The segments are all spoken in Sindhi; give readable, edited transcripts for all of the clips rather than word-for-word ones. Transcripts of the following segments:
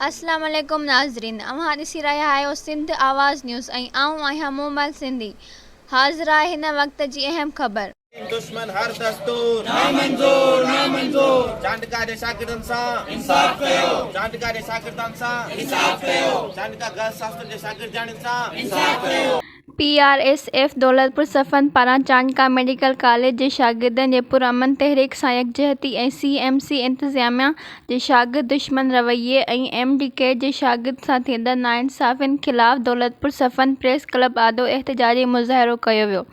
اسلام عليڪم ناظرين اوهان ڏسي رهيا آهيو سنڌ آواز نيوز ۽ آئون آهيان مومل سنڌي حاضر آهي هن وقت جي اهم خبر. دشمن هر دستور نامنظور نامنظور چانڊڪا جي شاگردن سان انصاف ڪيو چانڊڪا جي شاگردن سان انصاف ڪيو چانڊڪا گرلس هاسٽل جي شاگردياڻين سان انصاف ڪيو. P R S F Daulatpur Safan پاران چانڊڪا ميڊيڪل ڪاليج جي شاگردن جي پرامن تحريڪ سان يڪجهتي ۽ سي ايم سي انتظاميا جي شاگرد دشمن رويي ۽ ايم ڊي ڪيٽ جي شاگرد سان ٿيندڙ ناانصافين خلاف دولتپور صفن پريس ڪلب آڏو احتجاجي مظاهرو ڪيو ويو.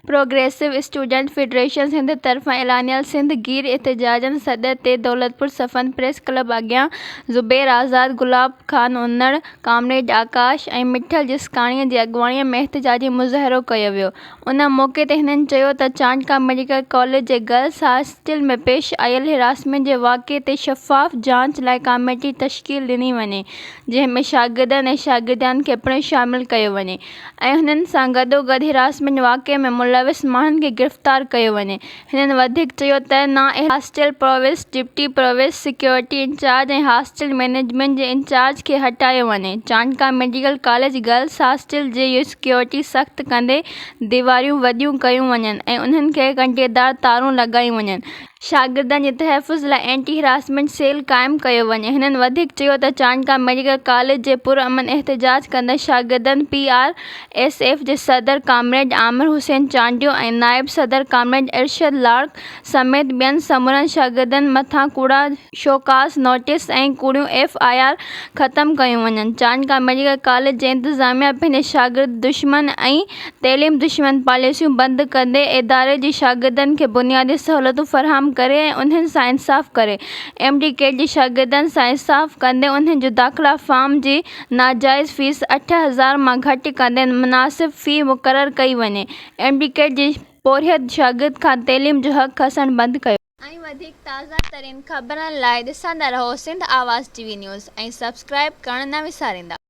پروگريسو اسٽوڊنٽ فيڊريشن سنڌ طرفان اعلانيل سنڌ گير احتجاجن سڏ تي دولتپور صفن پريس ڪلب اڳيان زبير آزاد، گلاب خان انڙ، ڪامريڊ آڪاش ۽ مٺل جسڪاڻي جي اڳواڻي ۾ احتجاجي مظاهرو ڪيو ويو. ان موقعي تي هنن چيو ته چانڊڪا ميڊيڪل ڪاليج جي گرلس هاسٽل ۾ پيش آيل هراسمينٽ جي واقعي تي شفاف جاچ لاء ڪاميٽي تشڪيل ڏني وڃي جنهن ۾ شاگردن ۽ شاگردياڻين کي پڻ شامل ڪيو وڃي ۽ انهن سان گڏوگڏ هراسمينٽ واقعي ۾ ملوث ماڻهن کي گرفتار ڪيو وڃي. هنن وڌيڪ چيو ته نااهل hostel provost, deputy provost, security incharge ۽ hostel management جي انچارج کي هٽايو وڃي، Chandka medical college girls hostel جي سيڪيورٽي سخت ڪندي ديواريون وڏيون ڪيون وڃن ۽ انهن کي ڪنڊيدار تارون لڳايون وڃن، شاگردن جي تحفظ لاء اينٽي هراسمينٽ سيل قائم ڪيو وڃي. هنن وڌيڪ چيو ته چانڊڪا ميڊيڪل ڪاليج جي پرامن احتجاج ڪندڙ شاگردن پي آر ايس ايف جي صدر ڪامريڊ عامر حسين چانڊيو ۽ نائب صدر ڪامريڊ ارشد لاڙڪ سميت ٻين سمورن شاگردن مٿان ڪوڙا شوڪاز نوٽيس ۽ ڪوڙيون ايف I R ختم ڪيون وڃن. چانڊڪا ميڊيڪل ڪاليج جي انتظاميا پنهنجي شاگرد دشمن ۽ تعليم دشمن پاليسيون بند ڪندي اداري جي شاگردن کي بنيادي سهولتون فراهم ڪري ۽ انهن سان انصاف ڪري. ايم ڊي ڪيٽ جي شاگردن سان انصاف ڪندي انهن جو داخلا فارم جي ناجائز فيس 8000 مان گهٽ ڪندي مناسب في مقرر ڪئي وڃي، ايم ڊي ڪيٽ جي پورهيت شاگرد کان تعليم جو حق کسڻ بند ڪيو. ۽ وڌيڪ تازه ترين خبرن لاء ڏسندا رهو Sindh Awaz T V news ۽ subscribe ڪرڻ نه وساريندا.